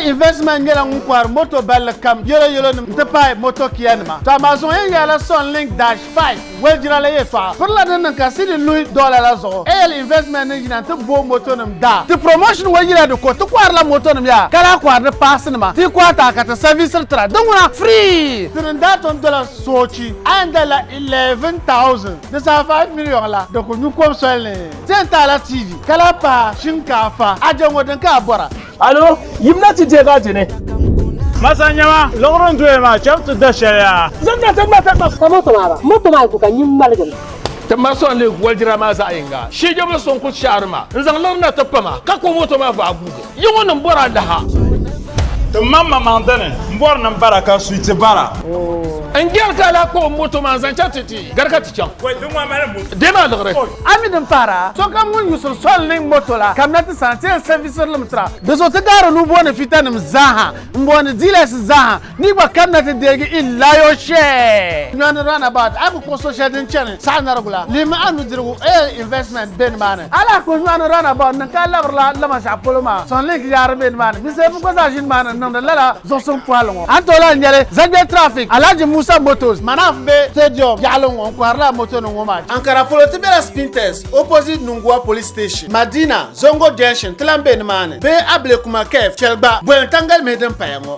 AL Investment nyɛla ŋun kɔhiri moto balli kam, yɛlo yɛlo nim n-ti pahi moto Kia nima. To amaa zuŋɔ yɛn yaala Sunlink Dash 5 Waljira la yɛltɔɣa pirila din niŋ ka cedi luhi dɔla la zuɣu. AL Investment ni yina nti bo moto nim daa. Ti promotion ŋɔ yila di ko ti kɔhirila moto nim yaa ka lahi kɔhiri di paasi nima ti yi kɔhi ti a ka ti serviciri tira din ŋuna free. Ti ni daa tom dola soochi a yɛn dalila 11,000 di saha 5 million la di ku nyu kom soli ni. Ti yɛn taala TV ka lahi pahi shinkaafa a je ŋɔ din ka a bɔra. Alo, yimna ti deegi a dini. Masa nyama, liɣiri n-doya maa, cham ti da shɛli yaa. Zaŋ na, zaŋ na, zaŋ na. Ka moto maa ba? Moto maa ku ka nyin ŋmaligimi. Ti ma so n-leei walijira maa zaɣ yiŋga. Shiijabili so n-kul shɛhiri ma n-zaŋ liɣiri na ti pa ma, ka ka o moto maa vaai guugi. Yi ŋɔ nim bɔri alaha. Ti maŋ maŋ dini m-bɔri ni m bara ka suy ti bara. N gari ka a lahi kpuɣi moto maa n-zaŋ chaŋ ti ti gari ka ti chaŋ. Deemi a liɣiri. A mi din pahira, sokam ŋun yusiri soli niŋ moto la kamina ti sani ti yɛn sɛvisiri li mi tira. Di zuɣu ti gaari nuu booni fitanim zaaha m-booni dealers zaaha ni gba kamina ti deegi Ilayo share. Nyɔni roundabout a ku kpuɣi so shɛli din chani saɣinarigu la, lihimi a nudirigu AL Investment be nimaani. A lahi kpuɣi nyɔni roundabout niŋ ka a labirila Lamashaɣu polo maa, Sunlink yaari be nimaani. Binsɛlifu gba zaa ʒi nimaani n-niŋdi lala zuɣusuŋ pɔhili ŋɔ. A ni tooi lahi nyɛli Zagbɛ Traffic, Alhaji Musa Motors, Manaf be Stadium yaɣili ŋɔ n-kɔhirila moto nim ŋɔ maa. Ankara polo ti bela Spintex opposite Nungua Police Station, Madina, Zongo Junction ti lahi be nimaani bee Ablekuma Curve, Chɛli gba, Boli Tangalimihi din paya ŋɔ.